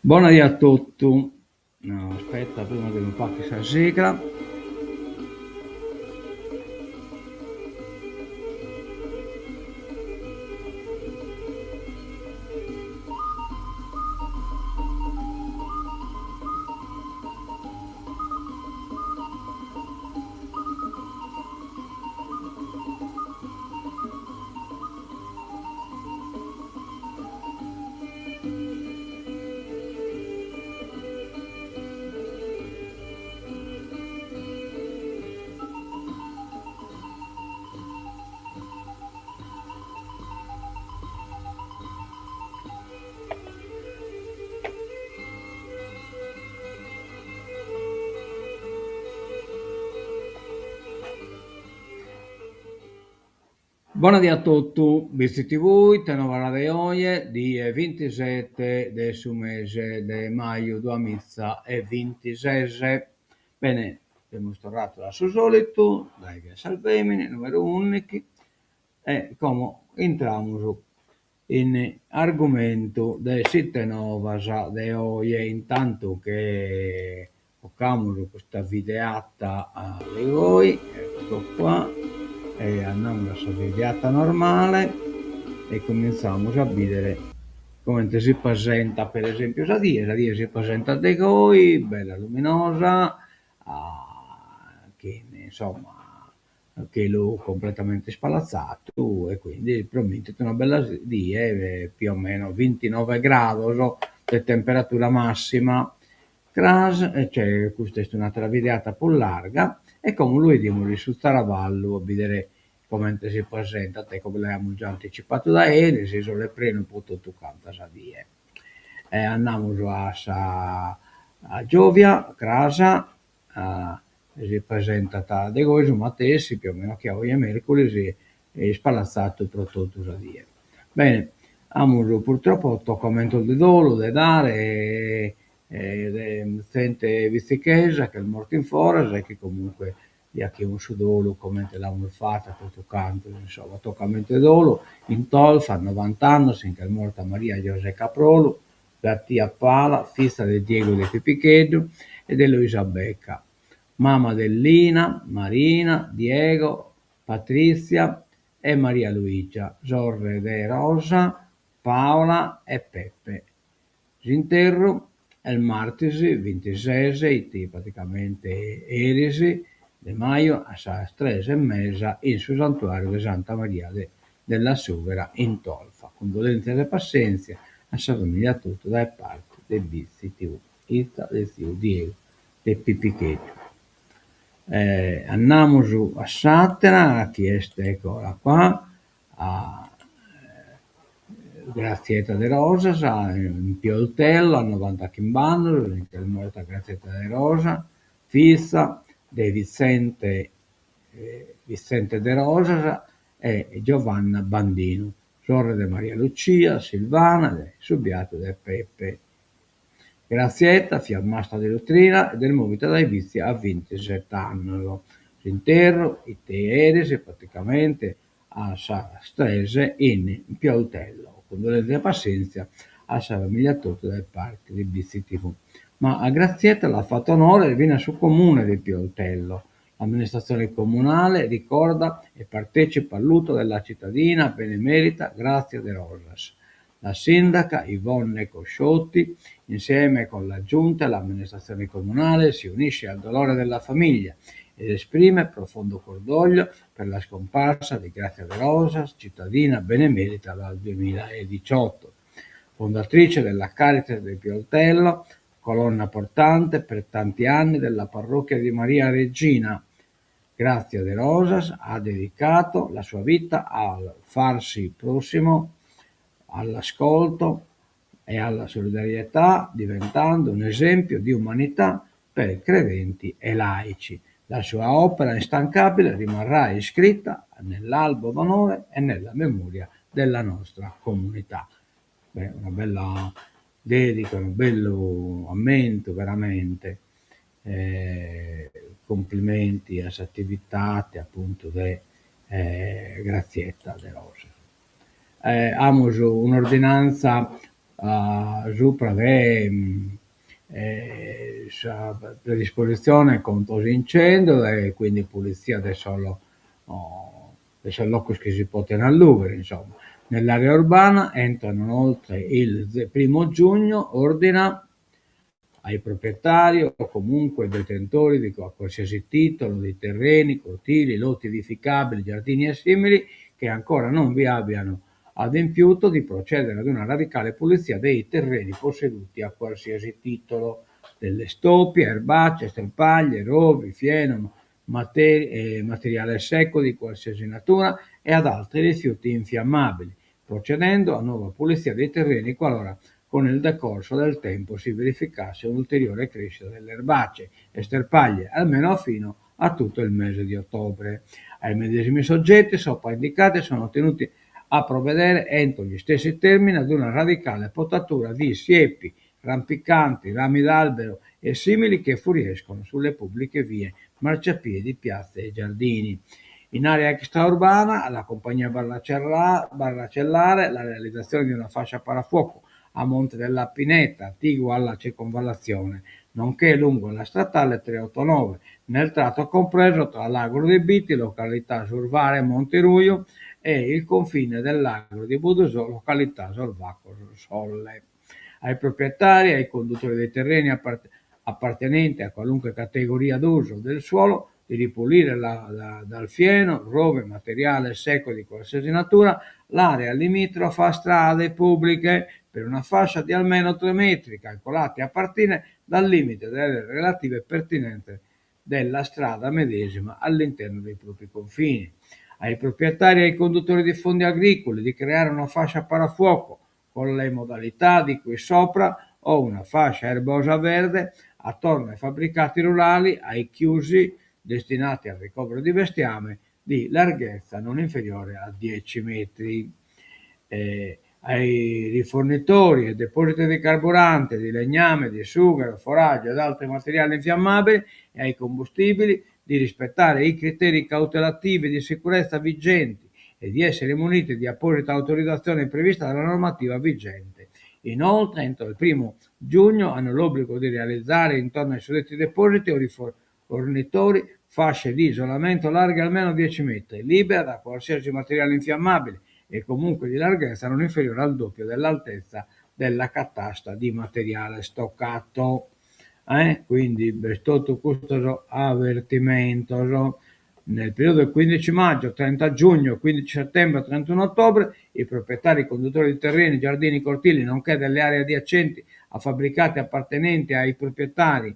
Bona die a totu. No, aspetta, prima devo fagher sa sigla. Bona die a totu, Bitzi TV, ite novas de oje, die bintisete de su mese de maju duamiza e bintises. Bene, semus torrados a su solitu, dae via Salvemini, numeru ùndighi, e como intramus in argumentu de s'ite novas de oje, intantu che 'ocamus custa videata de goi, ecco qua, e andamus a sa videata normale e cumintzamus a bìdere comente si presentat per esempiu sa die, sa die si presentat de goi, bella luminosa, chin insomma chelu completamente ispalatzadu e quindi promitit una bella die più o meno bintinove grados de temperatura massima. Cras, cioè custa est un'atera videata prus larga e como lu 'idimus in su Tzaraballu a bìdere comente si presentat, ecco l'amus già anticipadu dae eris, sole prenu pro totu canta sa die. E andamus a sa a giòvia, cras, si presentat de goi su matessi, più o meno che a oje mèrcuris, ispalatzadu pro totu sa die. Bene, amus purtroppo tocamentos de dolu de dare de zente bitzichesa ch'est morta in foras e chi comunque li 'achimus su dolu comente l'amus fatu totu cantos, insomma, tocamentu 'e dolu, in Tolfa, a novant'annos, si nch'est morta Maria José Caprolu, sa tia Pala, fiza de Diegu de Pipicheddu e de Luisa Becca, mama de Lina, Marina, Diego, Patrizia e Maria Luigia, sorre de Rosa, Paola e Peppe. S'interru est martis bintises, it praticamente eris, de maju a sas tres e mesa in su santuariu de Santa Maria della Sughera in Tolfa. Cundolèntzias e passèntzia a sa famìlia totu dae parte de Bitzi TV, 'iza de tziu Diegu de Pipicheddu. Andamus a s'àtera chi est eccola qua, a Grazietta De Rosas, in Pioltello, a novantachimb'annos, est morta Grazietta De Rosa, fiza de Vizente Vizente De Rosas e Giovanna Bandinu, sorre de Maria Lucia, Silvana, de su biatu de Peppe. Grazietta fiat mastra de lutrina ed est mòvida dae Bitzi a bintiset'annos. S'interru it eris praticamente a sas tres in Pioltello. Cundolèntzia e passèntzia a sa famìlia totu dae parte de Bitzi TV. Ma a Grazietta l'at fatu onore finas su comune de Pioltello. L'amministratzione comunale ricorda e partecipa al lutto della cittadina benemerita Grazia De Rosas. La sindaca Ivonne Cosciotti, insieme con la giunta e l'amministrazione comunale, si unisce al dolore della famiglia ed esprime profondo cordoglio per la scomparsa di Grazia De Rosas, cittadina benemerita dal 2018. Fondatrice della Caritas del Pioltello, colonna portante per tanti anni della parrocchia di Maria Regina, Grazia De Rosas ha dedicato la sua vita al farsi prossimo, all'ascolto e alla solidarietà, diventando un esempio di umanità per credenti e laici. La sua opera instancabile rimarrà iscritta nell'albo d'onore e nella memoria della nostra comunità. Beh, una bella dedica, unu bellu ammentu veramente. Cumplimenti a s'atividade apuntu de Grazietta De Rosas. Amus un'ordinantza. Subra de sa predispositzione contro s'incendiu e quindi pulitzia de sos de sos locos chi si podent allughere insomma. Nell'area urbana entro e non oltre il primo giugno ordina ai proprietari o comunque detentori di qualsiasi titolo di terreni, cortili, lotti edificabili, giardini e simili che ancora non vi abbiano adempiuto di procedere ad una radicale pulizia dei terreni posseduti a qualsiasi titolo, delle stoppie, erbacce, sterpaglie, rovi, fieno, materiale secco di qualsiasi natura e ad altri rifiuti infiammabili, procedendo a nuova pulizia dei terreni qualora con il decorso del tempo si verificasse un'ulteriore crescita delle erbacce e sterpaglie, almeno fino a tutto il mese di ottobre. Ai medesimi soggetti sopra indicati sono tenuti a provvedere entro gli stessi termini ad una radicale potatura di siepi, rampicanti, rami d'albero e simili che fuoriescono sulle pubbliche vie, marciapiedi, piazze e giardini. In area extraurbana, alla compagnia Barracellare, la realizzazione di una fascia parafuoco a monte della Pineta, attigua alla circonvallazione, nonché lungo la statale 389, nel tratto compreso tra l'agro di Bitti, località Survare e Monteruio, e il confine dell'agro di Budusò, località Sorvaco Solle. Ai proprietari e ai conduttori dei terreni appartenenti a qualunque categoria d'uso del suolo di ripulire dal fieno, rove, materiale secco di qualsiasi natura, l'area limitrofa a strade pubbliche per una fascia di almeno 3 metri, calcolati a partire dal limite delle relative pertinenze della strada medesima all'interno dei propri confini. Ai proprietari e ai conduttori di fondi agricoli di creare una fascia parafuoco con le modalità di cui sopra o una fascia erbosa verde attorno ai fabbricati rurali, ai chiusi destinati al ricovero di bestiame di larghezza non inferiore a 10 metri. Ai rifornitori e depositi di carburante, di legname, di sughero, foraggio ed altri materiali infiammabili e ai combustibili di rispettare i criteri cautelativi di sicurezza vigenti e di essere muniti di apposita autorizzazione prevista dalla normativa vigente. Inoltre, entro il 1 giugno hanno l'obbligo di realizzare intorno ai suddetti depositi o rifornitori fasce di isolamento larghe almeno 10 metri, libere da qualsiasi materiale infiammabile e comunque di larghezza non inferiore al doppio dell'altezza della catasta di materiale stoccato. Quindi, b'est totu custos avertimentos. Nel periodo del 15 maggio, 30 giugno, 15 settembre, 31 ottobre, i proprietari e conduttori di terreni, giardini, cortili, nonché delle aree adiacenti a fabbricati appartenenti ai proprietari,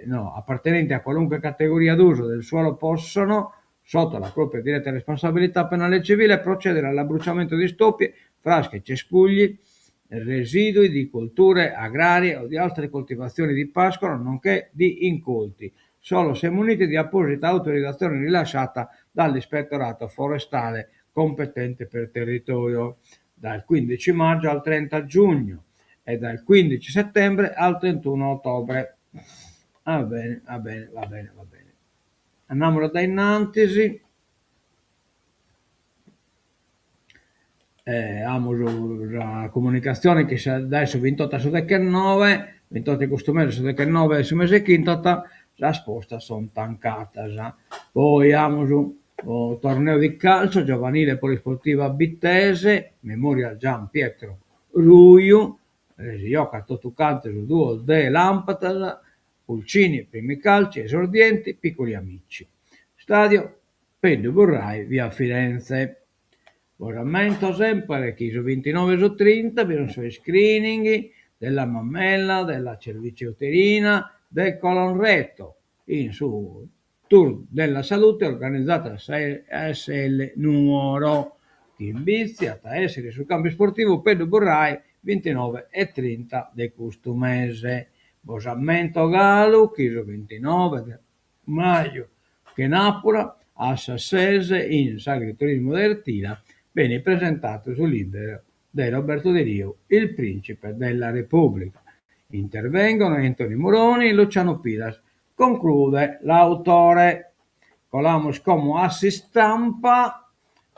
no, appartenenti a qualunque categoria d'uso del suolo possono, sotto la propria diretta responsabilità penale e civile, procedere all'abbruciamento di stoppie, frasche, cespugli, residui di colture agrarie o di altre coltivazioni di pascolo, nonché di incolti, solo se muniti di apposita autorizzazione rilasciata dall'ispettorato forestale competente per territorio, dal 15 maggio al 30 giugno e dal 15 settembre al 31 ottobre. Va bene, va bene, va bene, va bene. Andamus dae innantis. Amus sa comunicatzione chi dae su vintotto a su dechenoe, vintotto de custu mese a su dechenoe de su mese chi intrat, sas postas sunt tancadas. Poi amus unu torneo di calcio giovanile polisportiva Bittese, Memorial Gian Pietro Ruiu, si giocat totu cantu su duos de làmpadas, Pulcini, primi calci, esordienti, piccoli amici. Stadio Peddu Burrai, via Firenze. Bos ammento semper chi su bintinove e su trinta bi sunt sos screening della mammella, della cervice uterina, del colon retto in su Tour della Salute organizadu dae sa ASL Nuoro, chi in Bitzi at a èssere in su campu isportivu Peddu Burrai bintinove e trinta de custu mese. Bos ammento galu chi su bintinove de maju chenàpura a sas ses in s'agriturismu de Ertila benit presentadu su lìberu de Roberto Deriu Il principe della Repubblica. Intervengono Antoni Muroni e Luciano Piras. Conclude l'autore. Colamus como a s'istampa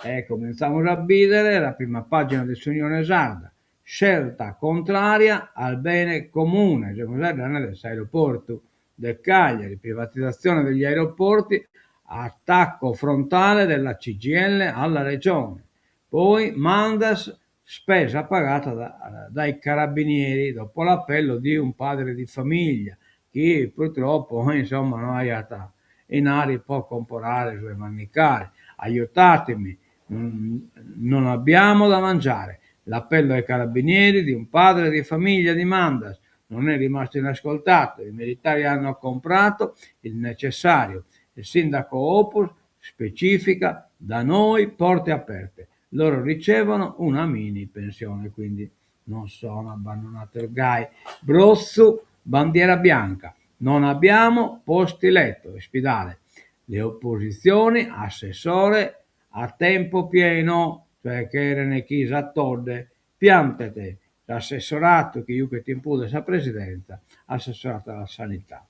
e comintzamus a bìdere sa prima pàgina de s'Unione Sarda. Scelta contraria al bene comune, semus faeddende de s'aeroportu de Cagliari, privatizzazione degli aeroporti, attacco frontale della CGIL alla Regione. Poi Mandas, spesa pagata dai carabinieri dopo l'appello di un padre di famiglia chi purtroppo insomma no aiat inari po comporare su 'e mandigare. Aiutatemi, non abbiamo da mangiare. L'appello ai carabinieri di un padre di famiglia di Mandas non è rimasto inascoltato. I militari hanno comprato il necessario. Il sindaco Opus specifica da noi porte aperte. Loro ricevono una mini pensione, quindi non sono abbandonatos gai. Brotzu, bandiera bianca, non abbiamo posti letto, ispidale. Le opposizioni, assessore a tempo pieno, cioè cheren chi sa Todde piantet s'assessoratu chi juchet in prus de sa presidenza, assessoratu alla sanità.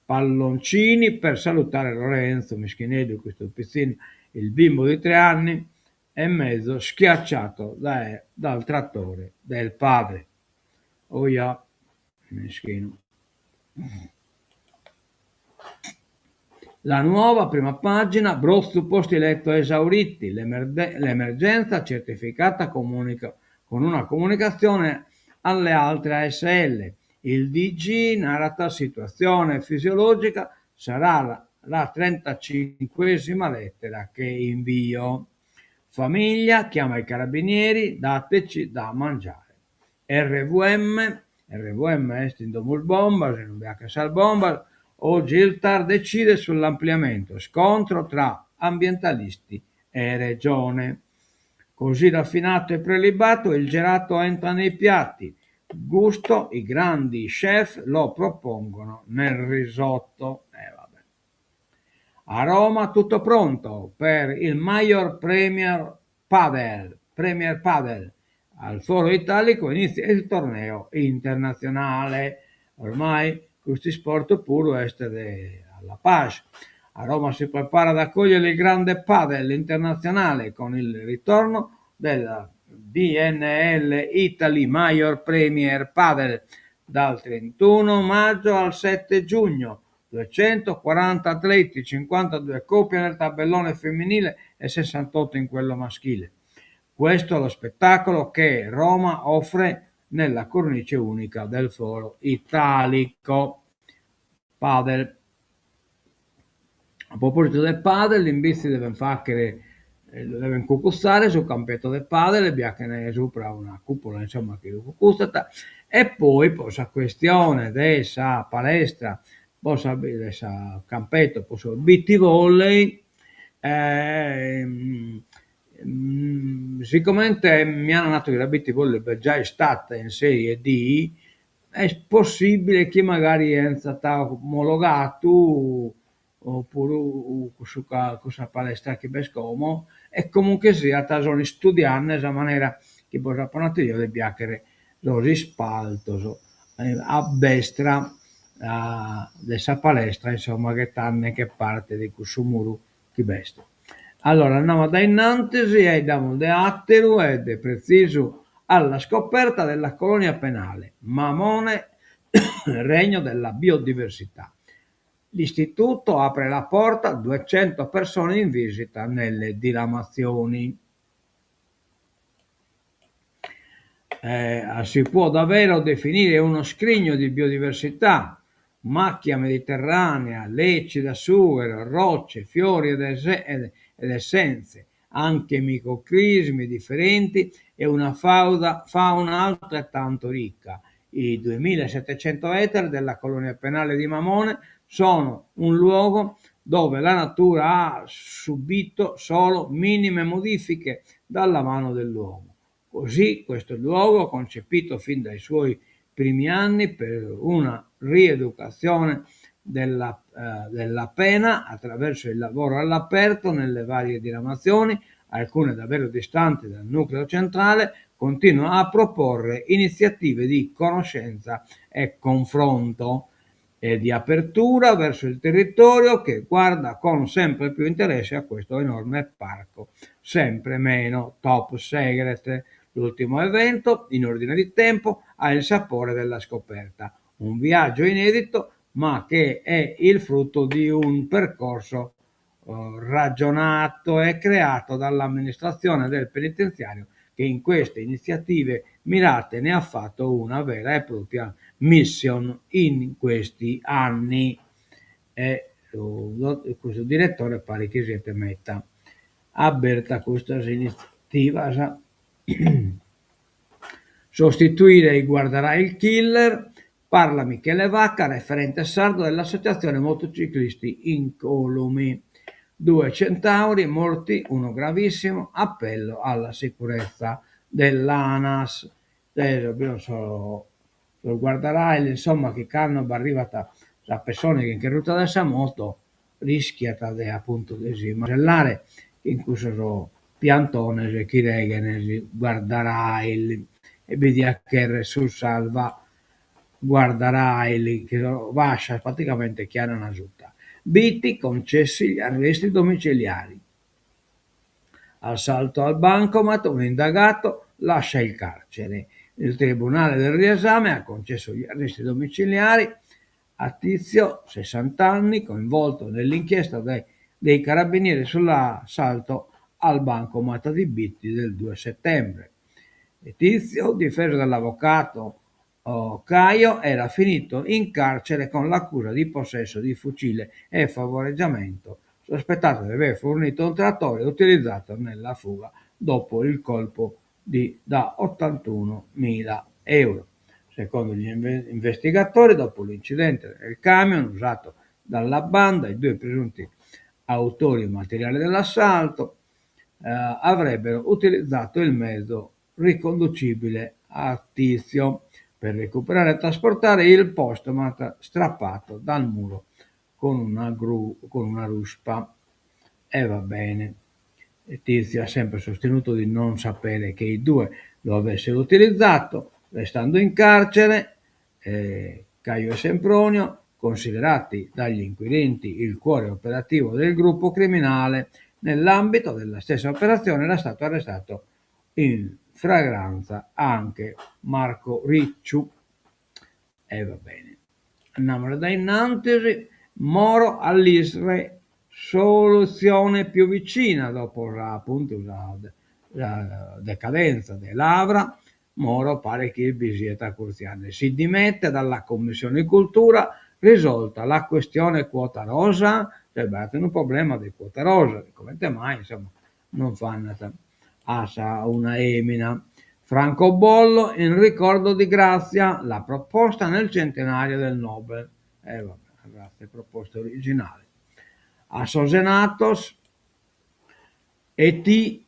Palloncini per salutare Lorenzo, mischineddu custu pitzinnu, il bimbo di tre anni e mezzo schiacciato dae dal trattore del padre. Oja, mischinu. La Nuova, prima pagina, Brotzu posti letto esauriti, l'emergenza certificata comunica con una comunicazione alle altre ASL. Il DG narat situazione fisiologica sarà la trentacinquesima lettera che invio. Famiglia chiama i carabinieri, dateci da mangiare. RVM, RVM est in Domus Bombas, in ue bi sas bombas, oggi il TAR decide sull'ampliamento, scontro tra ambientalisti e regione. Così raffinato e prelibato il gelato entra nei piatti. Gusto, i grandi chef lo propongono nel risotto. Eh, vabbè. A Roma tutto pronto per il Major Premier Padel. Premier Padel. Al Foro Italico inizia il torneo internazionale. Ormai custu isport puru est de alla page. A Roma si prepara ad accogliere il grande padel internazionale con il ritorno della BNL Italy Major Premier Padel dal 31 maggio al 7 giugno. 240 atleti, 52 coppie nel tabellone femminile e 68 in quello maschile. Questo è lo spettacolo che Roma offre nella cornice unica del Foro Italico. Padel. A proposito del padel, in bitzi deven faghere, deven cucutzare su campetto de padel, bi 'achene supra una cupola, insomma, chi lu cucutzat, e poi po sa questione de sa palestra, po sa de sa campetto po su beach volley, sicomente mi an natu chi sa beach volley b'est giai istata in serie D, est possibile chi magari 'enzat omologatu puru cussu cussa palestra chi b'est como e comunque siat sun istudiande sa manera chi bos apo natu eo de bi 'achere sos ispaltos a destra de sa palestra, insomma, ghettandeche parte de cussu muru chi b'est. Allora andamus dae innantis e 'aeddamus de atteru e de pretzisu alla scoperta della colonia penale, Mamone regno della biodiversità. L'istituto apre la porta, 200 persone in visita nelle diramazioni. Eh, si può davvero definire uno scrigno di biodiversità, macchia mediterranea, lecci da sughero, rocce, fiori ed, ed, ed essenze, anche microclismi differenti e una fauna, fauna altrettanto ricca. I 2700 ettari della colonia penale di Mamone sono un luogo dove la natura ha subito solo minime modifiche dalla mano dell'uomo. Così questo luogo, concepito fin dai suoi primi anni per una rieducazione della, eh, della pena attraverso il lavoro all'aperto nelle varie diramazioni, alcune davvero distanti dal nucleo centrale, continua a proporre iniziative di conoscenza e confronto e di apertura verso il territorio che guarda con sempre più interesse a questo enorme parco, sempre meno top secret. L'ultimo evento, in ordine di tempo, ha il sapore della scoperta. Un viaggio inedito, ma che è il frutto di un percorso ragionato e creato dall'amministrazione del penitenziario che in queste iniziative mirate ne ha fatto una vera e propria mission in questi anni. E custu diretore paret chi siet meta abertu a custas initziativas. Sostituire i guardrail killer, parla Michele Vacca, referente sardo dell'associazione motociclisti Incolumi. Due centauri morti, uno gravissimo, appello alla sicurezza dell'Anas. Sos guardrail insomma chi cando b'arribat sa pessone chi nch'est ruta dae sa moto rischiat de apuntu de si masellare in cussos piantones chi reghen su guardrail e bi diat cherrer su salva guardrail chi sos fascias praticamente chi andana suta. Bitti concessi gli arresti domiciliari. Assalto al bancomat, un indagato lascia il carcere. Il Tribunale del riesame ha concesso gli arresti domiciliari a Tizio, 60 anni, coinvolto nell'inchiesta dei carabinieri sull'assalto al bancomat di Bitti del 2 settembre. E Tizio, difeso dall'avvocato Caio, era finito in carcere con l'accusa di possesso di fucile e favoreggiamento, sospettato di aver fornito un trattore utilizzato nella fuga dopo il colpo da 81.000 euro. Secondo gli investigatori, dopo l'incidente del camion usato dalla banda, i due presunti autori materiali dell'assalto avrebbero utilizzato il mezzo riconducibile a Tizio per recuperare e trasportare il postomat strappato dal muro con una gru, con una ruspa. E va bene. E Tizio ha sempre sostenuto di non sapere che i due lo avessero utilizzato, restando in carcere. Caio e Sempronio, considerati dagli inquirenti il cuore operativo del gruppo criminale, nell'ambito della stessa operazione era stato arrestato in fragranza anche Marco Ricciu. E va bene. Andiamo da innanzi. Moro all'Isre, soluzione più vicina dopo la, appunto, la, la decadenza dell'Avra. Moro pare che bi siet acurtziende. Si dimette dalla Commissione Cultura, risolta la questione quota rosa, cioè b'at unu problema de quota rosa, comente mai, insomma, non fannat a sa una emina. Francobollo in ricordo di Grazia, la proposta nel centenario del Nobel. E vabbè, grazie, proposta originale. A sos Enattos ET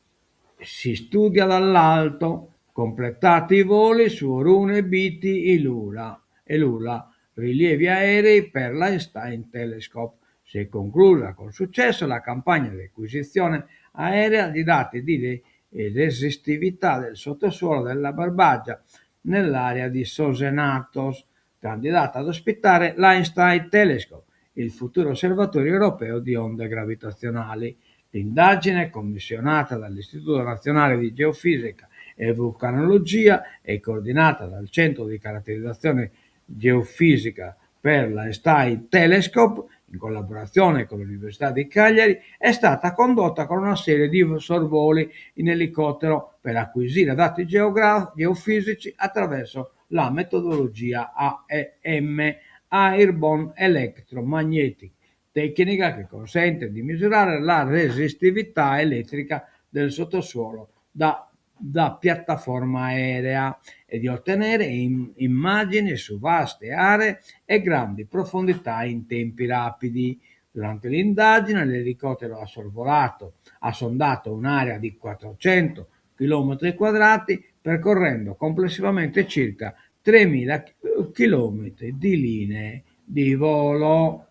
si studia dall'alto, completati i voli su Orune, Bitti e Lula, e Lula, rilievi aerei per l'Einstein Telescope. Si è conclusa con successo la campagna di acquisizione aerea di dati di resistività del sottosuolo della Barbagia nell'area di Sos Enattos, candidata ad ospitare l'Einstein Telescope, il futuro osservatorio europeo di onde gravitazionali. L'indagine, commissionata dall'Istituto Nazionale di Geofisica e Vulcanologia e coordinata dal Centro di Caratterizzazione Geofisica per l'Einstein Telescope, in collaborazione con l'Università di Cagliari, è stata condotta con una serie di sorvoli in elicottero per acquisire dati geofisici attraverso la metodologia AEM, Airborne Electromagnetic, tecnica che consente di misurare la resistività elettrica del sottosuolo da piattaforma aerea e di ottenere immagini su vaste aree e grandi profondità in tempi rapidi. Durante l'indagine l'elicottero ha sondato un'area di 400 chilometri quadrati, percorrendo complessivamente circa 3.000 chilometri di linee di volo.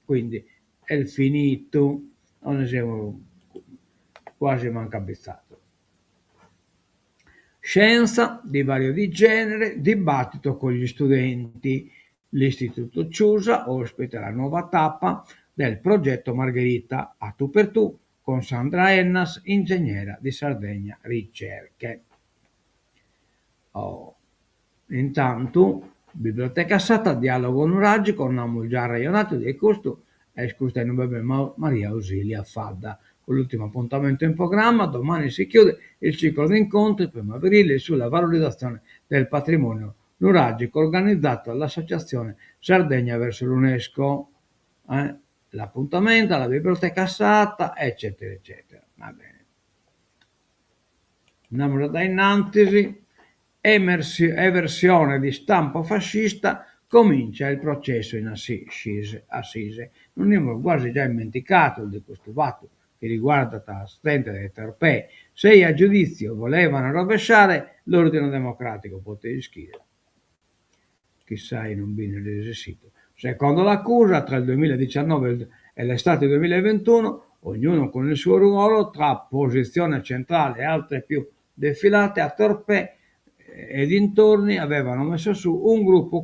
Quindi è finito, non ne siamo quasi manco abbizzato. Scienza, divario di genere, dibattito con gli studenti. L'Istituto Ciusa ospita la nuova tappa del progetto Margherita, a tu per tu con Sandra Ennas, ingegnera di Sardegna Ricerche. Oh. Intantu, Biblioteca Satta, Dialogo Nuragico, nd'amus già arrejonadu de custu, est custa inube b'est Maria Ausilia Fadda. Con l'ultimo appuntamento in programma, domani si chiude il ciclo di incontri primaverili sulla valorizzazione del patrimonio nuragico organizzato dall'associazione Sardegna verso l'UNESCO. Eh? L'appuntamento alla Biblioteca Satta, eccetera, eccetera. Va bene. Andamus a dae innantis. Eversione di stampo fascista, comincia il processo in assise. Nos nd'imus guasi già immenticadu de custu fatu chi riguardat sa zente de Torpè. Sei a giudizio, volevano rovesciare l'ordine democratico, poteis ischire. Chissai non bi ne resessidu. Secondo l'accusa, tra il 2019 e l'estate 2021, ognuno con il suo ruolo, tra posizione centrale e altre più defilate, a Torpè e dintorni avevano messo su un gruppo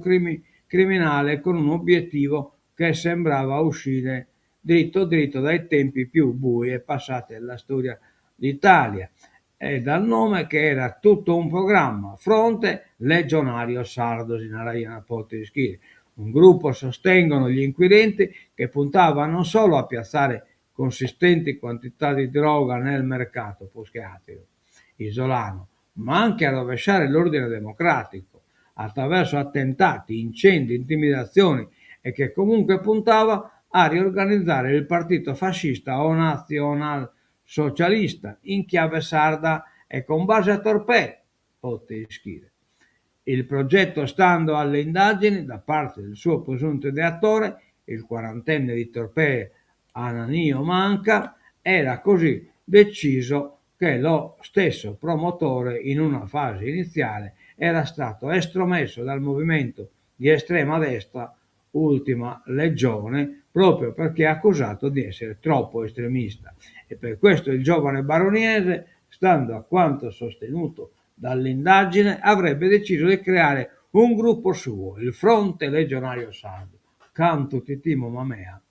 criminale con un obiettivo che sembrava uscire dritto dritto dai tempi più bui e passati della storia d'Italia e dal nome che era tutto un programma, Fronte Legionario Sardo, si naraiat poteis ischire. Un gruppo, sostengono gli inquirenti, che puntava non solo a piazzare consistenti quantità di droga nel mercato, prus che àteru, isolano, ma anche a rovesciare l'ordine democratico, attraverso attentati, incendi, intimidazioni e che comunque puntava a riorganizzare il partito fascista o nazionalsocialista in chiave sarda e con base a Torpè, poteis ischire. Il progetto, stando alle indagini, da parte del suo presunto ideatore, il quarantenne di Torpè Ananio Manca, era così deciso che lo stesso promotore in una fase iniziale era stato estromesso dal movimento di estrema destra Ultima Legione proprio perché accusato di essere troppo estremista. E per questo il giovane baroniese, stando a quanto sostenuto dall'indagine, avrebbe deciso di creare un gruppo suo, il Fronte Legionario Sardo. Cantu ti timo mamea.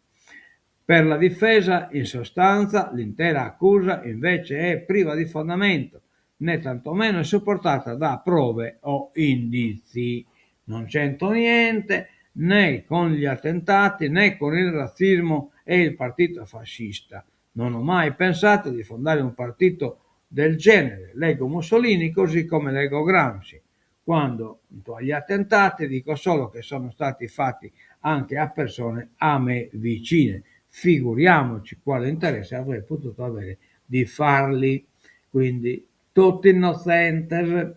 Per la difesa, in sostanza, l'intera accusa invece è priva di fondamento, né tantomeno è supportata da prove o indizi. Non c'entro niente né con gli attentati né con il razzismo e il partito fascista. Non ho mai pensato di fondare un partito del genere. Leggo Mussolini così come leggo Gramsci. Quanto agli attentati dico solo che sono stati fatti anche a persone a me vicine. Figuriamoci quale interesse avrei potuto avere di farli. Quindi tutti innocentes.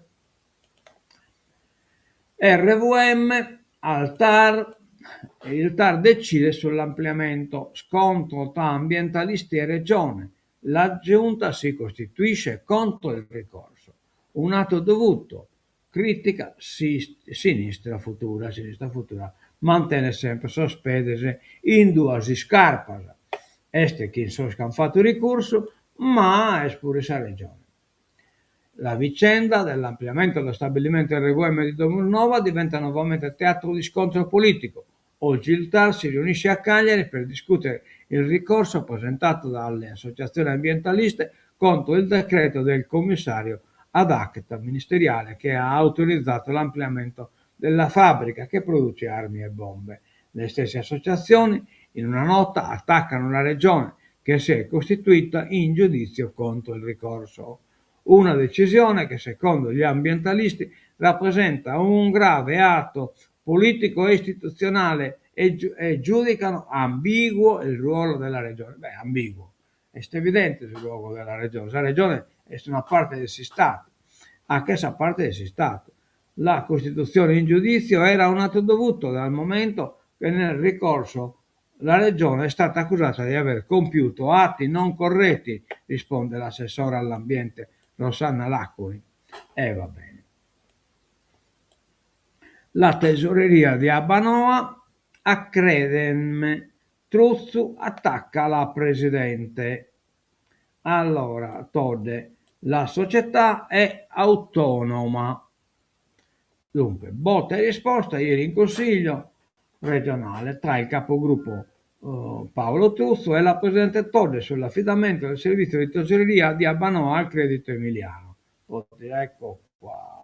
RVM al TAR, il TAR decide sull'ampliamento, scontro tra ambientalisti e regione, la giunta si costituisce contro il ricorso. Un atto dovuto, critica Sinistra Futura. Sinistra Futura mantenet sempre sos pedes in duas iscarpas, est chin sos chi an fatu ricursu, ma est puru sa Regione. La vicenda dell'ampliamento dello stabilimento RVM di Domusnova diventa nuovamente teatro di scontro politico. Oggi il TAR si riunisce a Cagliari per discutere il ricorso presentato dalle associazioni ambientaliste contro il decreto del commissario ad acta ministeriale che ha autorizzato l'ampliamento della fabbrica che produce armi e bombe. Le stesse associazioni, in una nota, attaccano la regione che si è costituita in giudizio contro il ricorso. Una decisione che, secondo gli ambientalisti, rappresenta un grave atto politico e istituzionale e, e giudicano ambiguo il ruolo della regione. Beh, ambiguo. Est evidente su ruolu della regione. Sa regione est una parte de s'Istadu, a sa parte de s'Istadu. La costituzione in giudizio era un atto dovuto dal momento che nel ricorso la regione è stata accusata di aver compiuto atti non corretti, risponde l'assessora all'ambiente Rosanna Laconi. E va bene. La tesoreria di Abbanoa a Credem. Truzzu attacca la presidente. Allora, Todde, la società è autonoma. Dunque, botta e risposta ieri in Consiglio regionale tra il capogruppo eh, Paolo Truzzu e la presidente Todde sull'affidamento del servizio di tesoreria di Abbanoa al Credito Emiliano. Ecco qua.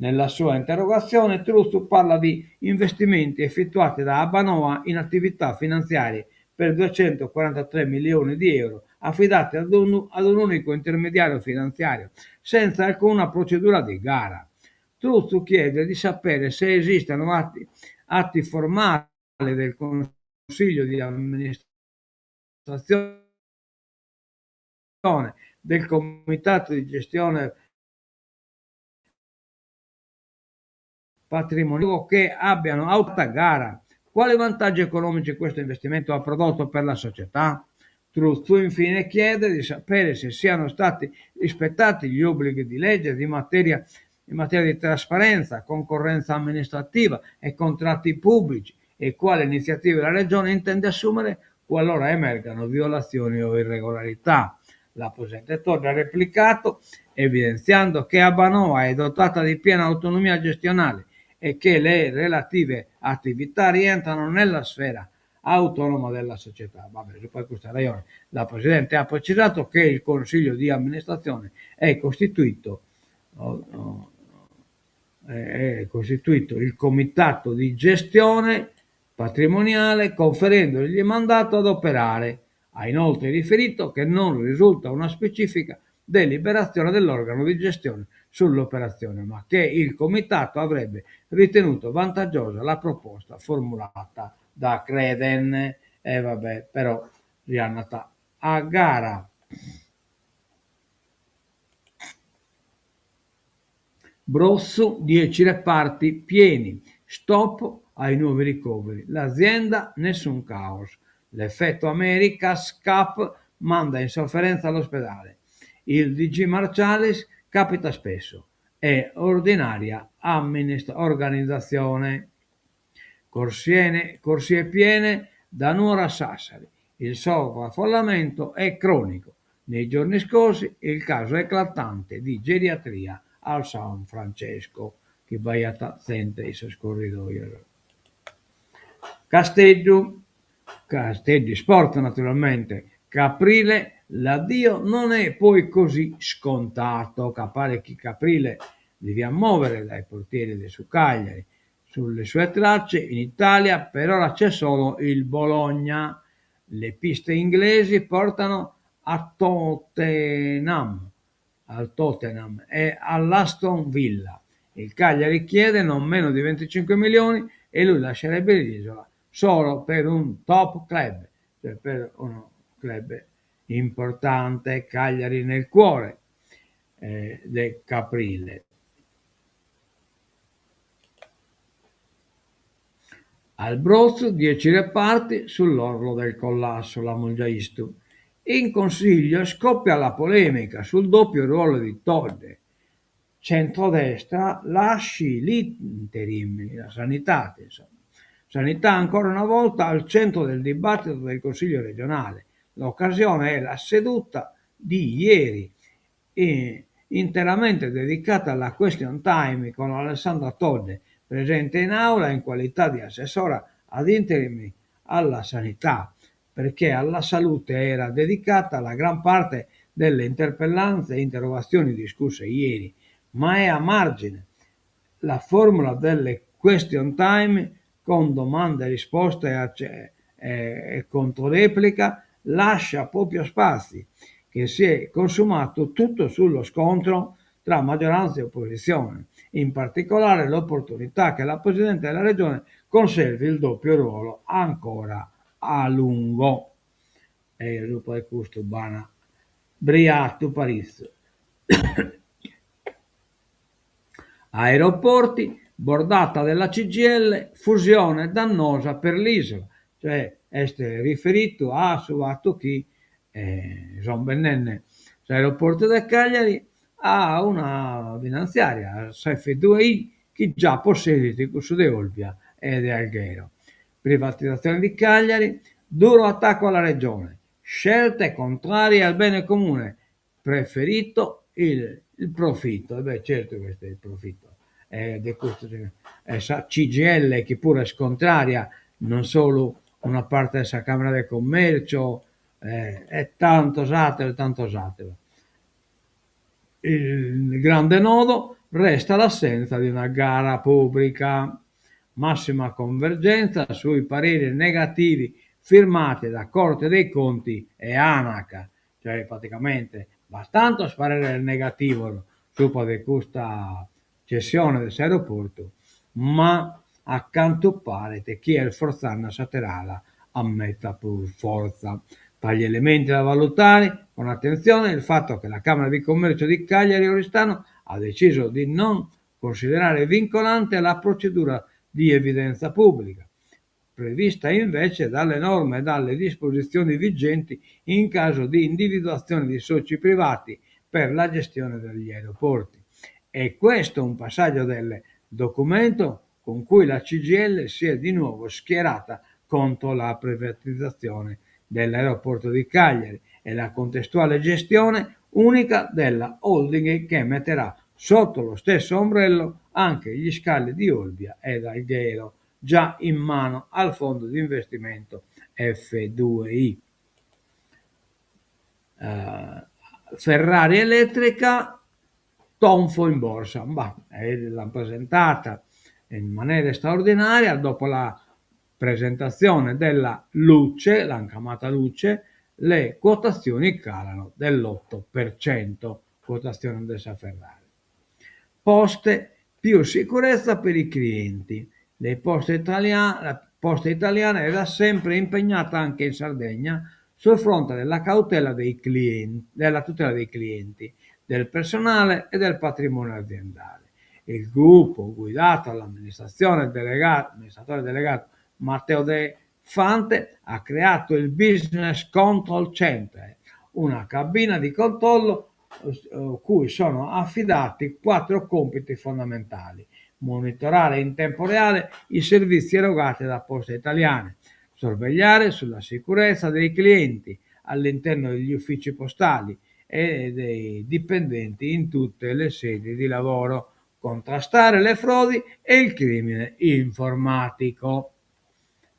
Nella sua interrogazione Truzzu parla di investimenti effettuati da Abbanoa in attività finanziarie per 243 milioni di euro affidati ad un, ad un unico intermediario finanziario, senza alcuna procedura di gara. Truzzu chiede di sapere se esistano atti, atti formali del Consiglio di amministrazione del Comitato di gestione patrimoniale che abbiano auta gara. Quali vantaggi economici questo investimento ha prodotto per la società? Truzzu infine chiede di sapere se siano stati rispettati gli obblighi di legge di materia, in materia di trasparenza, concorrenza amministrativa e contratti pubblici e quali iniziative la Regione intende assumere qualora emergano violazioni o irregolarità. La Presidente Todde ha replicato evidenziando che Abbanoa è dotata di piena autonomia gestionale e che le relative attività rientrano nella sfera autonoma della società. Vabbè, poi questa ragione. La Presidente ha precisato che il Consiglio di amministrazione è costituito, oh, oh, è costituito il comitato di gestione patrimoniale conferendogli mandato ad operare. Ha inoltre riferito che non risulta una specifica deliberazione dell'organo di gestione sull'operazione, ma che il comitato avrebbe ritenuto vantaggiosa la proposta formulata da Creden. E vabbè, però si andat a gara. Brotzu, 10 reparti pieni, stop ai nuovi ricoveri. L'azienda, nessun caos. L'effetto America, Cup manda in sofferenza l'ospedale. Il DG Marcialis capita spesso. È ordinaria amministra- organizzazione. Corsiene, corsie piene da Nuoro a Sassari. Il sovraffollamento è cronico. Nei giorni scorsi il caso eclatante di geriatria al San Francesco, chi b'aiat zente in sos corridoios. Casteddu, Casteddu Isport naturalmente, Caprile, l'addio non è poi così scontato, ca paret chi Caprile deviat mòvere dae portieri de su Cagliari. Sulle sue tracce in Italia per ora c'è solo il Bologna. Le piste inglesi portano a Tottenham, al Tottenham e all'Aston Villa. Il Cagliari chiede non meno di 25 milioni e lui lascerebbe l'isola solo per un top club, cioè per uno club importante, Cagliari nel cuore eh, del Caprile. Al Brotzu 10 reparti sull'orlo del collasso, la Mongiaistu. In Consiglio scoppia la polemica sul doppio ruolo di Todde. Centrodestra lasci l'interim, la sanità, insomma. Sanità ancora una volta al centro del dibattito del Consiglio regionale. L'occasione è la seduta di ieri, interamente dedicata alla question time con Alessandra Todde, presente in aula in qualità di assessora ad interim alla sanità, perché alla salute era dedicata la gran parte delle interpellanze e interrogazioni discusse ieri, ma è a margine. La formula delle question time con domande e risposte e, e controreplica lascia proprio spazi, che si è consumato tutto sullo scontro tra maggioranza e opposizione, in particolare l'opportunità che la Presidente della Regione conservi il doppio ruolo ancora a lungo. E subra de custu b'ana briatu paritzu. Aeroporti, bordata della CGIL, fusione dannosa per l'isola, cioè est riferitu a su fatu chi eh, son bendende s'aeroportu de Cagliari a una finantziaria, sa F2I, chi già possedit cussu de Olbia e de Alghero. Privatizatzione di Cagliari, duro attacco alla Regione, scelte contrarie al bene comune, preferito il, il profitto. E beh, certo questo è il profitto. Eh, de custu, eh, sa CGIL chi puru est contraria non solu una parte de sa Camera de Commercio eh, e tantos ateros e tantos ateros. Il grande nodo. Resta l'assenza di una gara pùbrica. Massima convergenza sui pareri negativi firmati da Corte dei Conti e Anac, cioè praticamente b'at tantos pareres negativos subra de custa cessione de s'aeroportu, ma a cantu paret chie est fortzende a s'àter'ala at meda prus fortza. Tra gli elementi da valutare con attenzione il fatto che la Camera di Commercio di Cagliari e Oristano ha deciso di non considerare vincolante la procedura di evidenza pubblica, prevista invece dalle norme e dalle disposizioni vigenti in caso di individuazione di soci privati per la gestione degli aeroporti. È questo un passaggio del documento con cui la CGIL si è di nuovo schierata contro la privatizzazione dell'aeroporto di Cagliari e la contestuale gestione unica della holding che metterà sotto lo stesso ombrello anche gli scali di Olbia ed Alghero, già in mano al fondo di investimento F2I. Ferrari elettrica, tonfo in borsa. Bah, l'ant presentata in manera istraordinaria dopo la presentazione della Luce, l'ant cramada Luce, le quotazioni calano dell'8%, quotazione de sa Ferrari. Poste, più sicurezza per i clienti. Le Poste Italiane, la Posta Italiana è da sempre impegnata anche in Sardegna sul fronte della cautela dei clienti, della tutela dei clienti, del personale e del patrimonio aziendale. Il gruppo guidato dall'amministratore delegato Matteo De Fante ha creato il Business Control Center, una cabina di controllo cui sono affidati 4 compiti fondamentali: monitorare in tempo reale i servizi erogati da Poste Italiane, sorvegliare sulla sicurezza dei clienti all'interno degli uffici postali e dei dipendenti in tutte le sedi di lavoro, contrastare le frodi e il crimine informatico.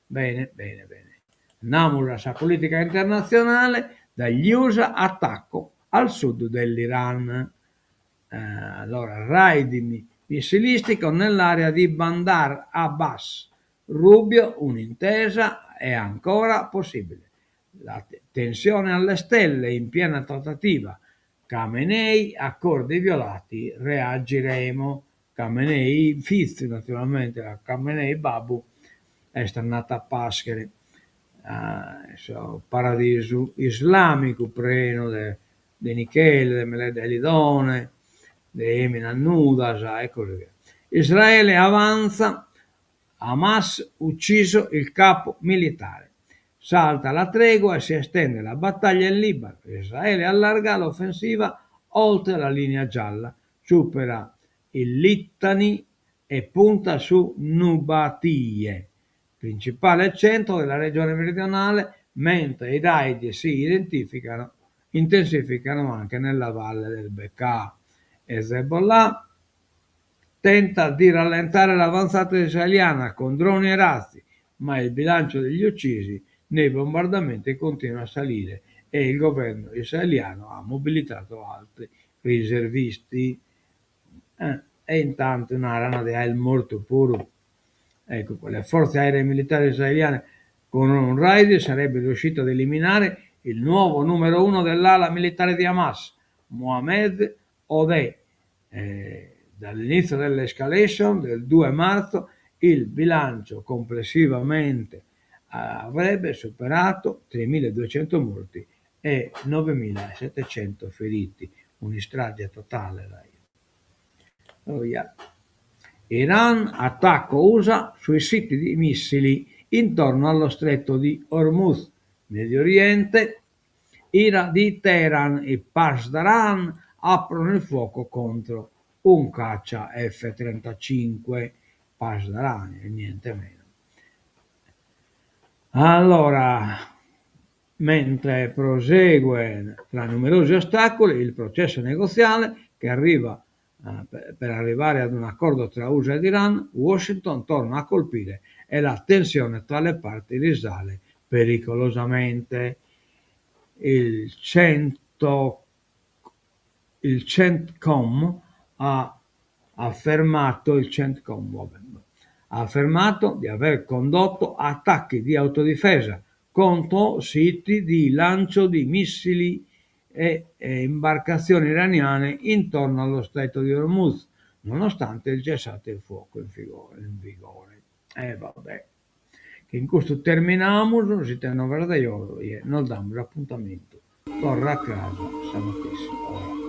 Bene, bene, bene. Andamus a sa politica internatzionale, dagli USA attacco al sud dell'Iran. Allora, raid missilistico nell'area di Bandar Abbas. Rubio, un'intesa è ancora possibile. La tensione alle stelle in piena trattativa. Khamenei, accordi violati, reagiremo. Khamenei fizu, naturalmente, a Khamenei babbu est andadu a pàschere a su paradisu islàmicu prenu de de nichele, de meledda 'e lidone, de eminas nudas e così via. Israele avanza, Hamas ucciso il capo militare. Salta la tregua e si estende la battaglia in Libano. Israele allarga l'offensiva oltre la linea gialla, supera il Litani e punta su Nubatiye, principale centro della regione meridionale, mentre i raid si identificano, intensificano anche nella valle del Bekaa. Hezbollah tenta di rallentare l'avanzata israeliana con droni e razzi, ma il bilancio degli uccisi nei bombardamenti continua a salire e il governo israeliano ha mobilitato altri riservisti. E intanto naran de aer mortu puru. Ecco, le forze aeree militari israeliane con un raid sarebbero riuscite ad eliminare il nuovo numero uno dell'ala militare di Hamas, Mohamed Odeh. Dall'inizio dell'escalation del 2 marzo il bilancio complessivamente avrebbe superato 3.200 morti e 9.700 feriti, un'istrage totale. Dai. Oh, yeah. Iran, attacco USA sui siti di missili intorno allo stretto di Hormuz, Medio Oriente, ira di Teheran, i Pasdaran aprono il fuoco contro un caccia F-35, Pasdaran, niente meno. Allora, mentre prosegue tra numerosi ostacoli il processo negoziale che arriva per arrivare ad un accordo tra USA ed Iran, Washington torna a colpire e la tensione tra le parti risale pericolosamente. Il CENTCOM ha Affermato il Centcom ha affermato di aver condotto attacchi di autodifesa contro siti di lancio di missili e imbarcazioni iraniane intorno allo stretto di Hormuz, nonostante il cessate il fuoco in vigore. E vabbè. Chin custu terminamus, si tenet novas de oe, nos damus apuntamentu torra cras a sa matessi ora.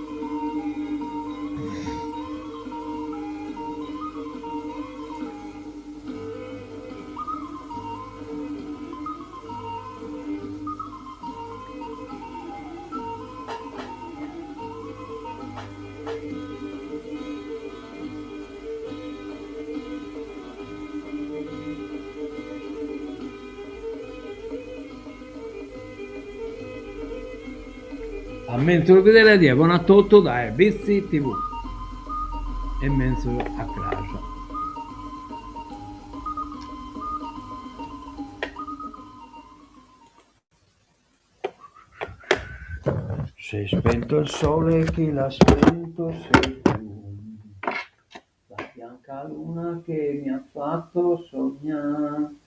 A menzus bidere die bona a totu dae Bitzi TV e menzus a cras. S'è spento il sole chi l'ha spento sei tu, la bianca luna che mi ha fatto sognare.